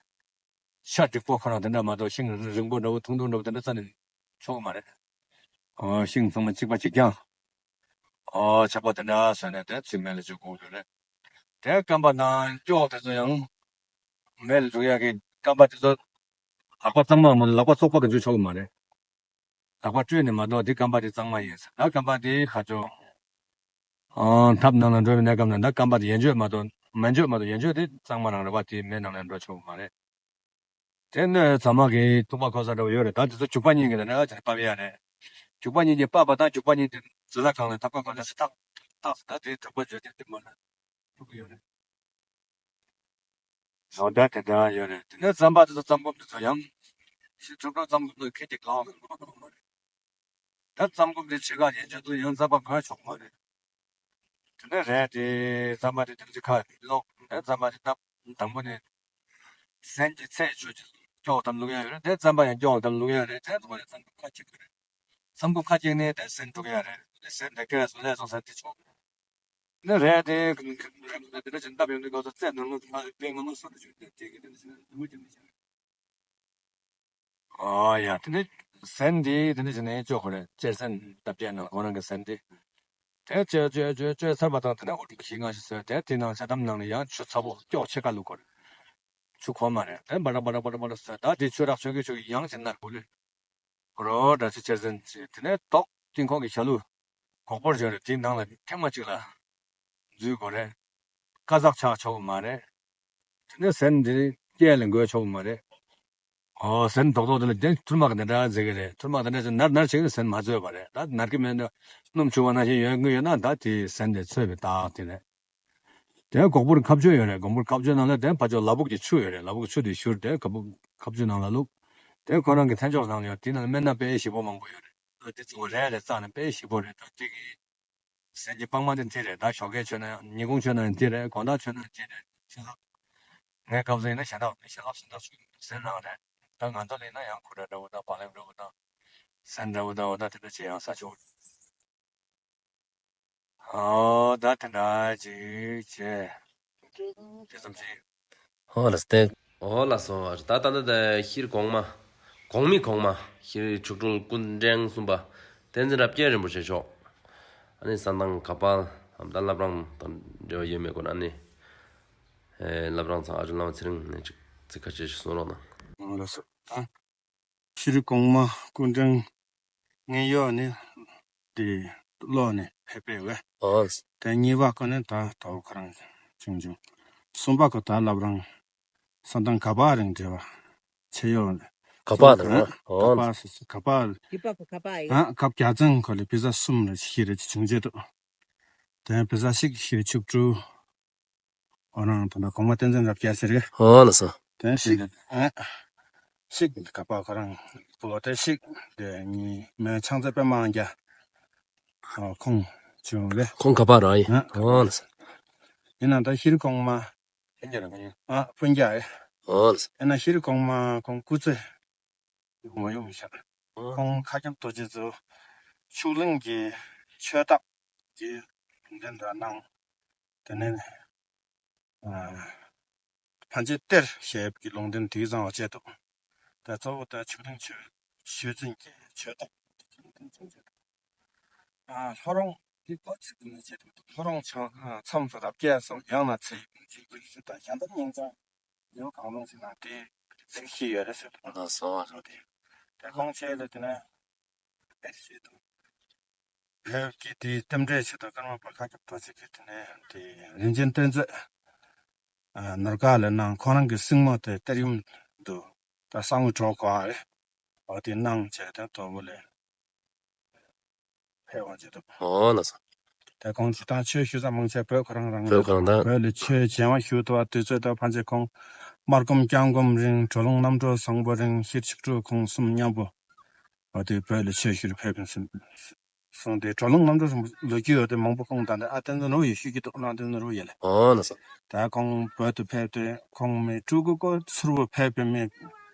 ཤ་འགྲིག་པོ་ཁོ་རང་དེ་འདྲ་མ་གཏོགས་ཤིང་རིང་པོ་འདྲ་བོ་ཐུང་ཐུང་འདྲ་བོ་དེ་འདྲ་རྩ་ནས་ཆོག་གི་མ་རེད། ཨོ་ཤིང་ཚང་མ་གཅིག་པ་གཅིག་རྐྱང་། ཨོ་ཆག་པ་དེ་འདྲ་བཟོས་ནས་དེ་ཚུར་མེ་ལ་བཙུགས་དགོས་ཀྱི་རེད། དེ་རྐང་པ་དང་སྐྱོགས་དེ་ཚོ་ཡང་མེ་ལ་བཙུགས་ཡག་གི་རྐང་པ་དེ་ཚོ་ལག་པ་གཙང་མ་མ་གཏོགས་ལག་པ་བཙོག་པ་གི་འཇུ་ཆོག་གི་མ་རེད། ལག་པ་བཀྲུས་ནས་མ་གཏོགས་དེ་རྐང་པ་དེ་གཙང་མ་ཡིན་ཟེར། ད་རྐང་པ་དེ་ཁ་ཕྱོགས་ཨང་ཐབ་ནང་ལ་འགྲོ་བའི་གནས་སྐབས་ན་ད་རྐང་པ་དེ་ཡན་ཆད་མ་གཏོགས་མན་ཆད་མ་གཏོགས་ཡན་ཆད་དེ་གཙང་མ་རང་རེད་བ། དེ་མེ་ནང་ལ་འགྲོ་ཆོག་གི་མ་རེད། དེ་སྣོད་ཚང་མ་གི་ཐུག་པ་ཁོ་ས་འདྲ་བོ་ཡོད་རེད། ད་དེ་ཚོ་རྒྱུག་པ་གཉིས་ཀྱིས་དེ་འདྲ་བྱས་ནས་ཕབ་ཡ་རེད། རྒྱུག་པ་གཉིས་ཀྱིས་ཕབ་པ་དང་རྒྱུག་པ་གཉིས་དེ་ཟུར་ལ་གང་ལ་ཐབ་ཀ་གང་ལ་སི་ཐག་ཐག་ད་དེ་རྒྱུག་པ་བརྗོད་དེ་དེ་མ་ལ་ཐུག་གི་ཡོད་རེད། ཨོ་ད་དེ་འདྲ་ཡོད་རེད། དེ་ནས་རྩམ་པ་དེ་ཚོ་རྩམ་སྐུམ་དེ་ཚོ་ཡང་ཕྱི་ཕྱོགས་རྩམ་སྐུམ་དེ་ཁྱེད་ཀྱིས་གང་ལ་གང་ལ་མ་རེད། ད་རྩམ་སྐུམ་དེ་ཕྱི་ཁ་ཡན་ཆད་དུ་ཡང་རྩམ་པ་གོན་ཆོག་མ་རེད། དེ་ནས་རེད་དེ་རྩམ་པ་དེ་དེ་ཚོ་ཁ་ལོག་དེ་རྩམ་པ་དེ་ད་དང་པོ་ནས་སོན་གྱི་ཚད་ཆོད་ཀྱི་སྐྱོགས་དམ་བླུག་ཡ་ཡོད་རེད། དེ་རྩམ་པ་ཡང་སྐྱོགས་དམ་བླུག་ཡ་རེད། དེ་ཚོ་རེད། རྩམ་སྐུམ་ཁ་གཅིག་གི་རེད། རྩམ་སྐུམ་ཁ་གཅིག་ནས་དེ་སོན་འགྲོ་གི་ཡ་རེད། དེ་སོན་དེ་ཁེ་སོ་ལས་སོང་ས་དེ་ཆོག་ནི་རེད་དེ། དེ་འདྲ་ཅིག་བཏབ་ཡོང་དུས་སྐབས་སུ་རྩེ་ནོར་ལུགས་ལ་དཔེ་ངོ་མ་སོར་བཅུག་སྟེ་དེ་གི་དེ་འདྲ་ཅིག་ལུས་ཀྱི་མི་ཤེས། ཨོ་ཡ། དེ་ནས་སོན་དེ་དེ་འདྲ་ཅིག་ནས་བཅོས་དགོས་རེད། གཅེར་སོན་བཏབ་ཡས་ནང་ཁོ་རང་གི་སོན་དེ་དེ་བཅོས་བཅོས་བཅོས་བཅོས་ཚར་བ་དང་། དེ་ནས་འོ་ཏོག་ཞིག་ང་ཞིག་བཟོས་ཏེ་དེ་ནང་ཆ་དམ་ནང་ལ་ཡང་ཆུ་ཚ་པོ་སྐྱོགས་ཕྱེད་ཀ་བླུག་དགོས་རེད། ཆུ་ཁོལ་མ་རེད། དེ་འབར་འབར་འབར་འབར་བཟོས། ད་དེ་ཆུ་རགས་ཆོད་ཀྱི་ཆོད་ཀྱི་ཡང་ཅིག་ནར་དགོས་ལེ། རོ་འདྲ་ཅིག་གཅེར་སོན་བྱས། དེ་ནས་ཏོག་སྟེང་ཁོག་གི་ཤ་ལུ་གོག་པོར་བྱས་རེད། དེའི་ནང་ལ་ཐེངས་མ་གཅིག་ལ་འཛུལ་དགོས་རེད། ཀ་ཟག་ཆགས་ཆོག་གི་མ་རེད། དེ་ནས་སོན་འདི་སྐྱེལ་ལ་འགོས་ཆོག་གི་མ་རེད། ཨོ་སོན་རྡོག་རྡོག་དེ་ལ་དེ་ཐུར་མ་གི་འདི་འདྲ་ཟེར་གི་རེད། ཐུར་མ་གི་འདི་འདྲ་ཟེར་ནར་ནར་བྱེད་ཀྱི་སོན་མ་བཙོས་པ་རེད། ད་ནར་གི་མེད་ན་སྣུམ་བྱུག་པ་ནང་བཞིན་ཡོང་གི་ཡོད་ན་ད་དེ་སོན་དེ་བཙོས་པའི་རྟགས་དེ་རེད། དེ་གོག་པུར་ཁ་གཅོད་ཡོད་རེད། གོག་པུར་ཁ་གཅོད་ནང་ལ་དེ་ཕར་ཕྱོགས་ལ་ཕུག་གི་ཆུ་ཡོད་རེད། ལ་ཕུག་གི་ཆུ་དེ་བཞུར་ཏེ་གོག་པུར་ཁ་གཅོད་ནང་ལ་བླུགས། དེ་ཁོ་རང་གི་འཐེན་ཕྱོགས་ནང་ལ་ཡོད། དེ་ནང་ལ་སྨན་སྣ་དཔེ་ཞིབ་པོ་མང་པོ་ཡོད་རེད། དེ་ཚོ་རེ་རེ་བཙགས་ནས་དཔེ་ཞིབ་པོ་རེད། ད་དེ་གི་སོན་གྱི་སྤང་མ་དེ་འདི་རེད། ད་ཞོགས་ཀས་མཆོད་ན་ཡང་། ཉིན་གུང་མཆོད་ན་ཡང་འདི་རེད། དགོང་དག་མཆོད་ན་ཡང་འདི་རེད། ཞལ་ལག་ངས་སྐབས་སུ་ཡིན་ན་ཞལ་ལག་ཞལ་ལག་སུ་འདྲ་སུ་ཟེར་གནང་རེད། ད་ང་ཚོ་ལ་ཡིན་ན་ཡང་ཁུ་ཁྲག་འདྲ་བོ་དང་བག་ལེབ་འདྲ་བོ་དང་སོན་འདྲ་བོ་དང་འོ་ད་དེ་འདྲ་ཅིག་ཡང་ཟ་ཆོག། ཨོ་ད་དེ་འདྲ་ཅིག་བྱས། དེ་ཙམ་ཅིག། ཨོ་ལགས་སོ། ཨོ་ལགས་སོ། ད་ད་ད་ད་ཤེལ་གོང་མ། གོང་མའི་གོང་མ། ཤེལ་ཕྱུག་སྤྲུལ་སྐུ་ཕྲེང་གསུམ་པ་བསྟན་འཛིན་རབ་རྒྱས་རིན་པོ་ཆེ་མཆོག། ཨ་ནི་ས་དང་ག་པ་ཨམ་ད་བླ་བྲང་དང་འབྲེལ་བ་ཡོད་མེད་སྐོར་ཨ་ནི་ཨེ་བླ་བྲང་ཚང་ཨ་ཇོ་བླ་མ་ཚེ་རིང་ནས་ཅིག་ཚིག་ཁ་ཤས་ཤིག་གསུང་རོགས་གནང་། ཨོ་ལགས་སོ། ད་ཤེལ་གོང་མ་སྐུ་ཕྲེང་ངེ་ཡོད་ནི་དེ་ལོག་ནས་ཕེབས་པས་ཝེ། ཨོ་ལགས་སོ། དེ་གཉིས་པ་ཀ་ནི་ད་དོ་ཁོ་རང་བྱུང་བྱུང་། གསུམ་པ་ཀ་ད་བླ་བྲང་ས་དང་ག་པ་རིང་འབྲེལ་བ་ཆེ་ཡོད་ནི། ཁ་པ་དང་ཨ་ཨོ་ག་པ་སི་སི་ག་པ་ཡི་པ་ཀ་ག་པ་ཡི་ཨ་ཀ་བརྒྱ་ཚང་ཁོ་ལས་བི་ཟ་གསུམ་རེ་ཤེལ་རེ་བྱུང་བྱས་འདུག། དེ་བི་ཟ་ཞིག་ཤེལ་ཕྱུག་སྤྲུལ། ཨོ་རང་དང་གོང་མ་བསྟན་འཛིན་རབ་རྒྱས་ཟེར་གི། ཨོ་ལགས་སོ། དེ་ཞིག་ཨ་ཞིག་ག་པ་ཁོ་རང་བུ་དེ་ཞིག་དེ་གཉིས་མེ་ཕྱག་འཚལ་པདྨ་དབང་རྒྱལ། ཨོ་ཁོང་བྱུང་བས། ཁོང་ག་པ་ར་ཡིན། ཨ་ཨོ་ལགས་སོ། ཡིན་ན་ད་ཤེལ་གོང་མ་སྤུན་ཀྱག་ར་ཨ་སྤུན་ཀྱག་ཨེ། ཨོ་ལགས་སོ། ཡིན་ན་ཤེལ་གོང་མ་ཁོང་སྐུ་ཚེ་ཡོང་བ་ཡོང་ཤག། ཁོང་མཁའ་ཁྱབ་རྡོ་རྗེ་གཙུག་ཕྱོགས་གླིང་གི་ཆོས་བདག་གི་ལུང་བསྟན་འདྲ་གནང་། དེ་ནས་ཨ་ཕན་ཆད་གཏེར་ཞེས་པའི་ལུང་བསྟན་དེ་བཟང་བ་བྱས་འདུག། ད་གཙོ་བོ་ད་ཕྱོགས་གླིང་ཆོས་ཆོས་འཛིན་གྱི་ཆོས་བདག་གི་ལུང་བསྟན་བྱས་འདུག། ཨ་ལྷོ་རོང་གི་སྐོར་ཅིག་ནས་བྱས་འདུག། ལྷོ་རོང་ཆང་ཨ་མཚམས་སུ་རབ་རྒྱས་སམ་ཡང་ན་ཚེ་ཡི་དཔུང་འཇུག་པའི་ཚུལ་དང་ཞལ་འདེབས་སྙིང་བཅངས་ཡོད་གང་རུང་ཞིག་ན་དེ་ཚིག་ཤེས་ཡོད་རེད་ཟེར་འདུག། ཨ་སོ་ཨ་སོ། དེ་དེ་ཁོང་ཆེ་ལ་དེ་ན་དཔེར་བཤད་དུ་བོད་ཀྱི་དེའི་རྟེན་འབྲེལ་ཆེད་དུ་ཀརྨ་པ་མཁའ་ཁྱབ་རྡོ་རྗེ་གིས་དེ་ནས་དེ་རིན་ཆེན་གཏེར་མཛོད་ཨ་ནོར་ཁ་ལ་ནང་ཁོ་རང་གི་སྲིང་མོ་དེ་གཏེར་ཡུམ་དུ་ད་གསང་བའི་གྲོགས་གོ་ཨ་རེ་ཨོ་དེ་གནང་བྱས་ད་དོ་བོ་ལས་ཕེབས་པ་བྱེད་དུ། ཨོ་ལགས་སོ། དེ་ཁོང་ཆུ་དང་ཆོས་ཞུ་ས་མང་ཆེ་བོད་ཁོ་རང་རང་བོད་ཁོ་རང་དང་། བོད་ལ་ཆོས་བྱེ་བ་ཞུ་ཐུབ་པ་དུས་ཚོད་དང་ཕན་ཆད་ཁོང་སྨར་ཁམས་སྐྱབས་མགོན་རིང་གྲོ་ལུང་རྣམ་གྲོལ་བཟང་པོ་རིང་ཤེལ་ཕྱུག་སྤྲུལ་ཁོང་གསུམ་མཉམ་པོ་ཨོ་དེ་བོད་ལ་ཆོས་ཞུར་ཕེབས་ཡིན་ཟིན། སོང་སྟེ་གྲོ་ལུང་རྣམ་གྲོལ་ལོ་རྒྱུས་ཡོད་དེ་མང་པོ་ཁོང་ད་ལྟ་ཨ་བསྟན་འཛིན་རོགས་ཡོད་ཤོད་ཀྱི་འདུག། གླང་བསྟན་འཛིན་རོགས་ཡོད་ལེ། ཨོ་ལགས་སོ། ད་ཁོང་བོད་དུ་ཕེབས་ཏེ་ཁོང་མི་སྤྲུལ་སྐུ་ཁོ་ཚུར་བོ་ཕེབས་པའི་མི་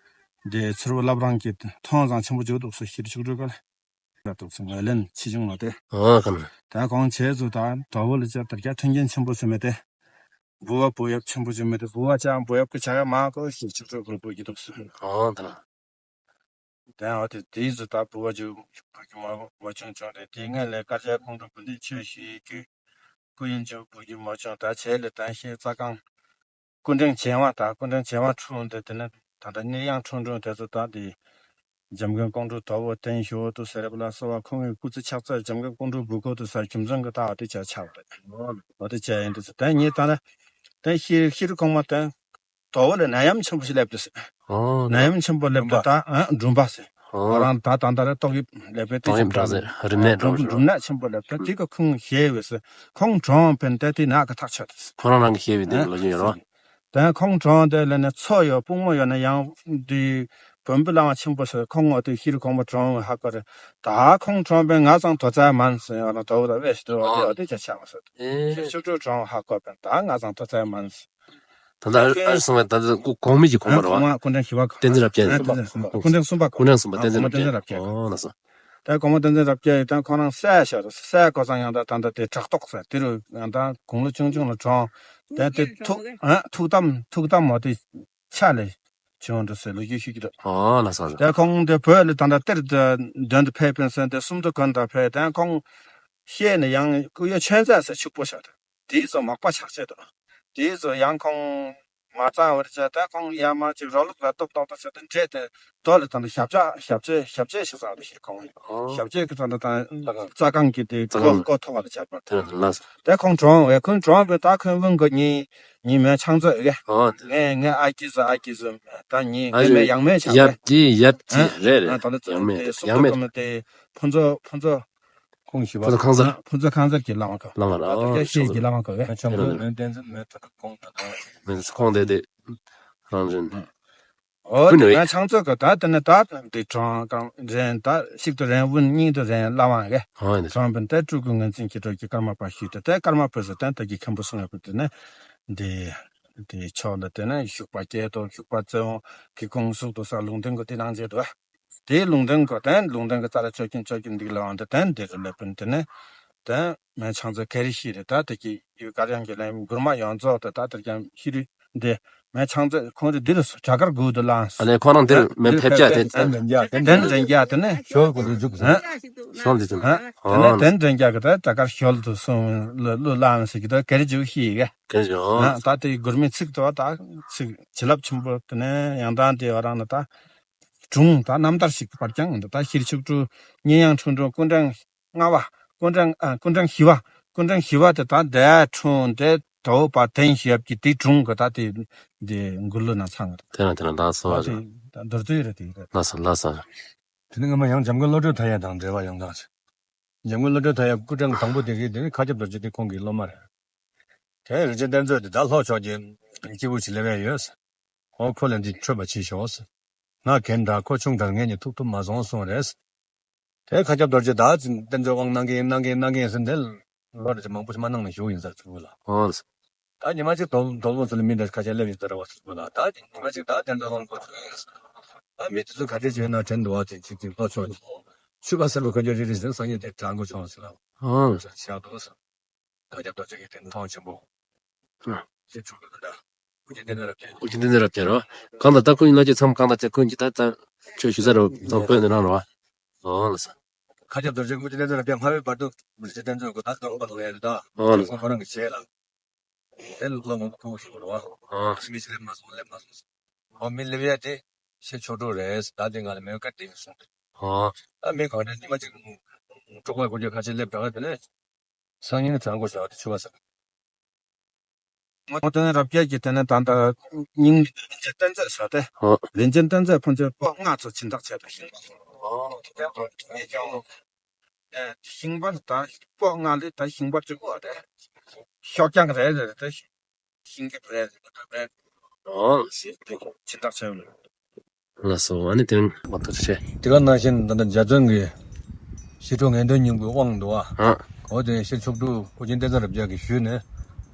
དེ་ཚུར་བོ་བླ་བྲང་གི་མཐོང་བཟང་ཆེན་པོ་བྱུང་འདུག་སོ། ཤེས་རིག་ཕྱུག་སྤྲུལ་སྐུ་ལ་འདུག་སོ་ངོས་ལེན་ཆེ་ཆུང་ལོ་དེ། ཨོ་ཁ་ན། ད་ཁོང་བྱས་ཚུལ་ད་དོ་བོ་ལ་ཅིག་དར་རྒྱས་མཐུན་རྐྱེན་ཆེན་པོ་བཟོས་མི་དེ། ལྦུ་བ་བུ་ཡབ་ཆེན་པོ་བྱུང་མི་དེ། ལྦུ་བ་ཅང་བུ་ཡབ་ཀྱི་ཆ་ཡ་མ་ཁོ་ཤེས་ཕྱུག་སྤྲུལ་སྐུ་ལ་འབུལ་གྱི་འདུག་སོ། ཨོ་ད་ན། དེ་འོ་དེ་དེའི་ཚུལ་ད་ལྦུ་བ་ཇོ་བུ་གི་མོ་བུ་ཆུང་ཆུང་དེ་དེ་སྔོན་ལས་དཀར་ཆག་ཁོང་ཁྲོ་བུ་འདི་ཆོས་ཞུ་གི། སྐུ་ཡོན་ཇོ་བུ་གི་མོ་ཆུང་ད་བྱས་ལས་ད་ཤེས་རྩ་ཁང་སྐུ་ཕྲེང་བྱེ་བ་ད་སྐུ་ཕྲེང་བྱེ་བ་འཁྲུངས་ཏེ་དེ་ནས་ད་ལྟ་གཉེར་དབྱངས་འཁྲུངས་འཁྲུངས་དེ་ཚུལ་ད་དེ་འཇམ་མགོན་ཀོང་སྤྲུལ་དོ་བོ་བསྟན་ཞུ་དུ་ཟེར་བ་ལ་སོགས་པ་ཁོང་གི་སྐུ་ཚེ་ཕྱག་འཚལ་འཇམ་མགོན་ཀོང་སྤྲུལ་སྦུག་གོ་དུ་ཟེར་རྒྱུ་མཚན་གྱི་ད་འོ་དེ་ཆ་ཆགས་པ་རེད། འོ་དེ་ཆ་ཡིན་དུ་ཟེར་ད་ངས་ད་ནས་ད་ཤེས་ཤེས་རིག་གོང་མ་ད་དོ་བོ་ལ་ནད་ཡམས་ཆེན་པོ་ཞིག་སླེབས་ཏེ་ཟེར། ཨོ། ནད་ཡམས་ཆེན་པོ་སླེབས་ཏེ་ད་ཨ་འབྲུམ་པ་ཟེར། ཨོ། ང་རང་ད་ད་ལྟ་ར་ཏོག་དབྱིབས་སླེབས་པའི་ཏོག་དབྱིབས་འདྲ་ཟེར་རིམས་ནད་འདྲ་འབྲུམ་ཟེར། འབྲུམ་ནད་ཆེན་པོ་སླེབས་ཏེ་དེ་ག་ཁོང་ཤི་བས་ཟེར། ཁོང་གྲོངས་པས་ཏེ་དེ་ནད་ག་ཐག་ཆོད་དེ་ཟེར། ཁོང་རང་རང་གི་ཤི་བའི་དེ་ལོ་རྒྱུས་ཡོད་རེད་བ། ད་ཁོང་གྲོངས་དེ་ལས་ནས་ཚོ་ཡོད་སྤུན་མོ་ཡོད་ན་ཡང་དེ་བོན་པོ་བླ་མ་ཆེན་པོ་ཟེར་ཁོང་ངོ་དེ་ཤི་རུ་ཁོང་པ་གྲོངས་ཧ་གོ་རེད། ད་ཁོང་གྲོངས་པས་ང་ཚང་དོ་ཚད་མན་ཟེར་ཡང་ན་དོ་བོ་ད་བས་ཤི་དོ་བ་དེ་ཨོ་དེ་ཆ་ཆགས་མ་ཟེར། ཨེ། ཤི་ཆུ་གྲོངས་ཧ་གོ་པས་ད་ང་ཚང་དོ་ཚད་མན་ཟེར། ད་ལྟ་ཨ་སོང་བས་ད་ལྟ་གོང་མའི་གི་གོང་མ་རེད་བ། གོང་མ་སྐུ་ཕྲེང་བཞི་པ་གི། བསྟན་འཛིན་རབ་རྒྱས། ཨ་བསྟན་འཛིན་གསུམ་པ། སྐུ་ཕྲེང་གསུམ་པ་གི། སྐུ་ཕྲེང་གསུམ་པ་བསྟན་འཛིན་རབ་རྒྱས། ཨ་གོང་མ་བསྟན་འཛིན་རབ་རྒྱས། ཨོ་ལགས་སོ། ད་གོང་མ་བསྟན་འཛིན་རབ་རྒྱས་ཡིན་ད་ཁོང་རང་སྲས་ཤོར་སྲས་གོ་ཚང་ཡང་ད་ད་ད་དེ་བྲག་ཐོག་ཟེར་དེ་རུ་ཡང་ད་དགུང་ལོ་ཆུང་ཆུང་ལ་གྲོངས། ད་དེ་ཐུགས་ཨ་ཐུགས་དམ་ཐུགས་དམ་མོ་དེ་ཆ་ལས་བྱུང་འགྲོ་ཟེར་ལོ་རྒྱུས་ཤིག་གི་འདུག། ཨོ་ལགས་སོ། ད་ཁོང་དེ་བོད་ལ་ད་ད་གཏེར་དོན་དུ་ཕེབས་པའི་སོན་དེ་སུམ་མདོ་དགོན་དུ་ཕེབས་ད་ཁོང་ཤེས་ནས་ཡང་སྐུ་ཡོན་ཆོས་མཛད་ཟེར་ཕྱུག་པོ་ཤོར་ད། དེའི་ཚོ་མག་པ་ཆག་ཆེ་དོ། དེའི་ཚོ་ཡང་ཁོང་མ་གཙང་བར་བྱས་ད་ཁོང་ཡ་མ་ཅིག་རོ་ལུག་ལ་ལྟོབ་ལྟོབ་ཏོ་བྱས་ཏེ་འདྲེས་ཏེ་རྡོ་ལ་ད་ནི་ཞབས་ཆ་ཞབས་ཆ་ཞབས་ཆ་ཞིག་བཟའ་བ་ཞིག་ཁོང་ཨོ། ཞབས་ཆ་གི་ད་ནི་ད་རྩྭ་ཁང་གི་དེ་རྩྭ་ཁང་སྒོ་སྒོ་ཐོག་ལ་བྱས་པ་དེ་ལགས། ད་ཁོང་གྲོངས་བས་ཁོང་གྲོངས་བས་ད་ཁོང་བུ་གི་ཉི་ཉི་མའི་ཕྱག་མཛོད་ཨེ་ཨོ། ངས་ངས་ཨ་ཀི་ཟེར་ཨ་ཀི་ཟེར་ད་ཉི་ཨ་ངས་མེད་ཡང་མེད་ཆགས་ཡབ་ཀྱི་ཡབ་ཀྱི་རེད་རེད། ད་ནི་ཡང་མེད་དེ་ཡང་མེད། སུམ་མདོ་དེ་ཕུན་ཚོགས་ཕུན་ཚོགས། ཁོང་ཞི་བ། ཕུན་ཚོགས་ཁང་གསར། ཕུན་ཚོགས་ཁང་གསར་གྱི་བླ་མ་ཁོ། བླ་མ་ར། ད་ཨོ་རྒྱ་ཤེས་ཀྱི་བླ་མ་ཁོ་བས། ཁྱོད་ཁོ་ཨེ་ནི་བསྟན་འཛིན་མེད་ད་ཁོང་ད་ཁོང་། མེད་ཁོང་དེ་དེ་རང་བཞིན། ཨོ་ཀུན་དེ་ནས་ང་ཆང་ཚོད་ཀྱི་ད་དེ་ནས་ད་འདི་གྲོང་གང་རེད་ད་ཞིག་ཏུ་རེད་དབུ་སྙིང་དུ་རེད་བླ་མ་གས། ཨོ་ཨེ་ནི། གྲོང་པན་ད་སྤྲུལ་སྐུ་ངོས་འཛིན་གྱི་གྲོགས་ཀྱི་ཀརྨ་པ་ཞུས་ཏེ་ད་ཀརྨ་པ་ཟེར་ད་ད་གི་མཁན་པོ་སོང་ཡག་པོ་དེ་ནས་འདི་འདི་ཕྱོགས་ལ་དེ་ནས་བཞུགས་པ་སྐྱེས་དོ་བཞུགས་པ་བཙན་འོང་གི་ཁོང་གཟུགས་དུ་ས་ལུང་སྟོན་གྱི་དེ་ནང་མཛད་དོ། དེའི་ལུང་སྟོན་གོ་དོན་ལུང་སྟོན་གྱི་རྩ་ལ་ཆོས་ཀྱི་ཆོས་ཀྱི་འདི་ལ་འོང་དེ་དོན་འདི་རུ་ལེབ་པིན་དེ་ནས་དོན་མེན་ཆང་ཚོད་ག་རེ་ཤེས་རེད་ད་དེ་གི་ཡུལ་གར་ཡང་གི་ལན་མགུར་མ་ཡོངས་རྫོགས་དེ་ད་དེར་ཀྱང་ཤེས་རེད་འདི་མེན་ཆང་ཚོད་ཁོང་རེ་འདི་རུ་བྲག་དཀར་དགུ་དུ་ལངས་སོ། ཨ་ནི་ཁོ་རང་འདིར་མེན་ཕེབས་བྱ་དེ་དོན་འདྲེན་རྒྱ་དེ་དོན་འདྲེན་རྒྱ་དེ་ནས་ཞོལ་གོ་དུ་འཇུག་ཟེར་ཞོལ་འདི་དོན་དེ་ནས་དོན་འདྲེན་རྒྱ་གི་ད་བྲག་དཀར་ཞོལ་དུ་སོང་ལུ་ལངས་ཟེར་གི་ད་ག་རེ་འཇུག་ཤེས་གི་ག་རེ་འཇུག་ད་དེ་མགུར་མའི་ཚིག་དུ་བ་ད་ཚིག་བྱིན་རླབས་ཆེན་པོ་དེ་ནས་ཡང་དང་དེ་བ་རང་ནི་ད། སྒྲུང་ད་རྣམ་ཐར་ཞིག་པར་ཀྱང་འདི་ད་ཤེར་ཕྱུག་སྤྲུལ་སྐུ་གཉེན་ཡང་འཁྲུངས་འཁྲུངས་སྐུ་ཕྲེང་ལྔ་པ་སྐུ་ཕྲེང་ཨ་སྐུ་ཕྲེང་བཞི་པ་སྐུ་ཕྲེང་བཞི་པ་དེ་ད་འདས་འཁྲུངས་ཏེ་དོ་བོ་བ་དན་ཞབས་ཀྱི་དེ་སྒྲུང་གི་ད་དེ་འདི་མགུར་གླུ་ནང་ཚང་གི་དེ་ན་དེ་ན་ད་སོ་བ་ད་དེ་ད་མདོར་བསྡུས་རེད་དེ་རེད། ལགས་སོ་ལགས་སོ། དེ་ནི་སྔ་མ་ཡང་འཇམ་མགོན་བློ་གྲོས་མཐའ་ཡས་དང་འབྲེལ་བ་ཡོང་སྟངས་ཤིག། འཇམ་མགོན་བློ་གྲོས་མཐའ་ཡས་སྐུ་ཕྲེང་དང་པོ་དེ་གི་དེ་ནི་མཁའ་ཁྱབ་རྡོ་རྗེ་དེ་ཁོང་གི་སློབ་མ་རེད། དེ་རིན་ཆེན་གཏེར་མཛོད་དེ་ད་ལྷོ་ཕྱོགས་ཀྱི་སྐྱེས་བུ་ཞིག་སླེབས་ཡས་ཡོད། ཁོ་ཁོ་ལན་འདི་མཆོད་པ་ཕྱིས་ཤོག། ང་རྒན་འདྲ་ཁོ་ཆུང་དྲགས་ངེད་གཉིས་ཐུག་ཐུབ་མ་སོང་གསུངས་རེད། དེ་མཁའ་ཁྱབ་རྡོ་རྗེ་ད་གཏེར་མཛོད་དབང་གནང་གིན་གནང་གིན་གནང་གིན་ཟེར་འདི་ལོ་རེ་ཅིག་མང་པོ་ཞིག་མ་གནང་ནས་བཞུགས་ཡིན་ཟེར་ཚུལ་ལ། ཨོ། ད་ཉི་མ་གཅིག་དོལ་དོལ་པོ་ཚོ་ལ་མི་འདྲ་ཁ་ཤས་སླེབས་ཡིན་ཟེར་བ་ཚུལ་ལ། ད་ཉི་མ་གཅིག་ད་གཏེར་མཛོད་དབང་གོ་ཚུལ་ཡིན་ཟེར། ད་མི་དེ་ཚོ་ག་འདྲས་བྱས་ན་དྲན་འདུག་བ་དེ་གཅིག་གཅིག་ལྷོ་ཕྱོགས་ནས་ཆུ་བ་སེར་པོ་གོན་རྒྱུ་རེ་རེ་ཟེར་སང་ཉིན་དེ་དྲན་དགོས་བྱུང་ཟེར་ལ། ཨོ། ཤག་འདུག་ཟེར། མཁའ་ཁྱབ་རྡོ་རྗེ་གི་དེ་མཐོང་ཆེན་པོ། ཨ། ཞེས་ཆོས་གྲོགས་ཀུན་ད། ཀུན་གྱི་བསྟན་འཛིན་རབ་རྒྱས། ཀུན་གྱི་བསྟན་འཛིན་རབ་རྒྱས་རོ། གང་དང་ད་ཀུན་གྱི་ལོ་རྒྱུས་ཚང་མ་གང་དང་ཅི་ཀུན་གྱི་ད་ད་ཆོས་ཞུ་ས་རོ་ཚང་བོད་ནས་རང་རོ། ཨོ་ལགས་སོ། མཁའ་ཁྱབ་རྡོ་རྗེ་ཀུན་གྱི་བསྟན་འཛིན་རབ་རྒྱས་སྔ་བའི་བར་དུ་རིན་ཆེན་གཏེར་མཛོད་གོ་ད་དོན་པ་ལོ་ཡ་རེད་ད། ཨོ་ལགས་སོ། ཁོ་རང་གི་བྱས་ལ། དེ་ལོ་མང་པོ་ཞིག་རོ། ཨོ། མི་ཞིག་སླེབས་མ་སོང་སླེབས་མ་སོང་། ཨོ་མི་སླེབས་ཡ་དེ་ཞེས་ཆོས་གྲོགས་རེད་ད་དེ་ང་ལ་མེད་ཀ་དེ་མི་སོང་། ཨོ། ད་མི་གང་འདྲ་ཉི་མ་གཅིག་གྲོགས་པ་གོ་རྒྱུ་ཁ་ཆེ་སླེབས་གྲགས་དེ་ནས། སང་ཉིན་དྲང་པོ་བྱ་བ་དེ་ཆུ་བ་ཟེར། ངོ་དེ་ནས་རབ་རྒྱས་ཀྱི་དེ་ནས་ད་ལྟ་སྙིང་རིན་ཆེན་གཏེར་མཛོད་ཟེར་ཏེ། ཨོ། རིན་ཆེན་གཏེར་མཛོད་ཕོན་ཆེན་པོད་ལྔ་ཚོ་སྦྱིན་བདག་བྱས་ཏེ་ཤིང་པར། ཨོ། དེ་ནས་ཨེ་ཤིང་པར་ད་པོད་ལྔ་ལས་ད་ཤིང་པར་གཅིག་པོ་དེ་ཤོག་རྐྱང་རེ་རེ་རེ་ད་ཤིང་རྐྱང་རེ་རེ་ད་རེ་ཨོ། སྦྱིན་བདག་བྱས་ཡོད། ལགས་སོ། ཨ་ནི་དེ་རིང་མ་ཐུག་ཆེ། དེ་ག་ནང་བཞིན་ད་ལྟ་འཇའ་ཚོན་གྱི་ ཕྱི་དྲོ་ངན་འགྲོའི་སྙིང་པོའི་དབང་འདུག་ཨ། ཨ། འོ་དེ་ནས་ཤེར་མཆོག་སྤྲུལ་ཨོ་རྒྱན་བསྟན་འཛིན་རབ་རྒྱས་ཀྱིས་ཞུས་ནས།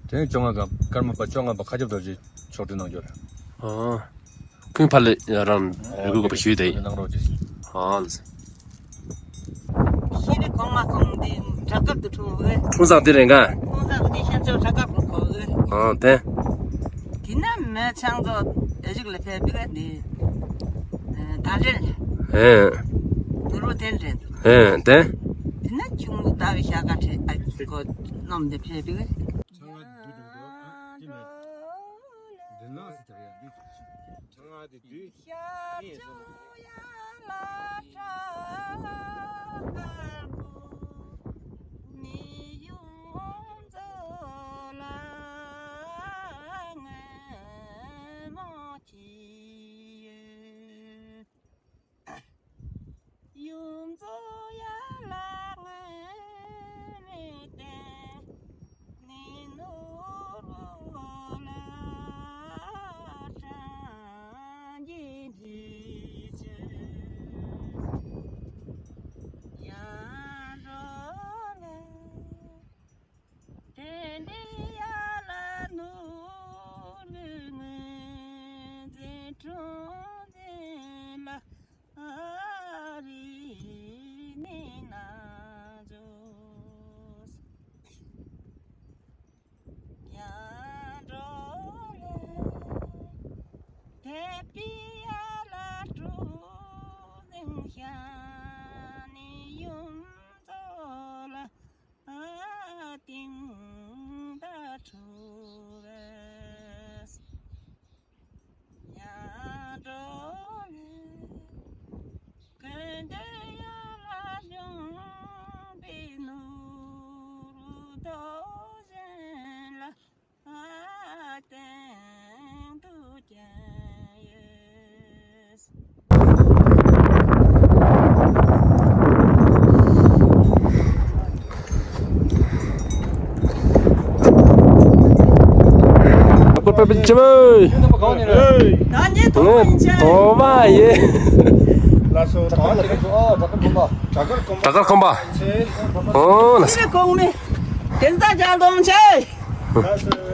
དེ་ནས་བཅོ་ལྔ་སྐབས་ཀརྨ་པ་བཅོ་ལྔ་པ་མཁའ་ཁྱབ་རྡོ་རྗེ་མཆོག་སྤྲུལ་གནང་རྒྱུ་རེད། ཨ། ཁོང་ཕར་ལ་རང་རེ་སྐུལ་དགོས་པ་ཞུས་ཏེ། གནང་རོགས་གྱིས། ཨ་ལགས། ཤེར་གོང་མ་ཁོང་འདི་བྲག་དཀར་དུ་འཁྲུངས་པས། འཁྲུངས་ས་འདི་རེད་ག། འཁྲུངས་ས་འདི་ཤར་ཕྱོགས་བྲག་དཀར་པོ་ཁོག་གི། ཨ་དེ། དེ་ནས་མི་ཚང་ཚོ་ཨེ་ཅིག་ལ་ཕེབས་པས་འདི། ད་རེས། ཨེ། ནོར་བུ་ཐེན་རེད། ཨེ་དེ། དེ་ནས་ཁྱུང་ལྟ་བུའི་ཤ་ཁ་ཁྲེ་ཨ་ཅིག་གོ་ནོམ་འདི་ཕེབས་པས།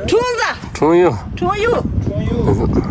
ཁྲུང་ཟ། ཁྲུང་ཡུ། ཁྲུང་ཡུ།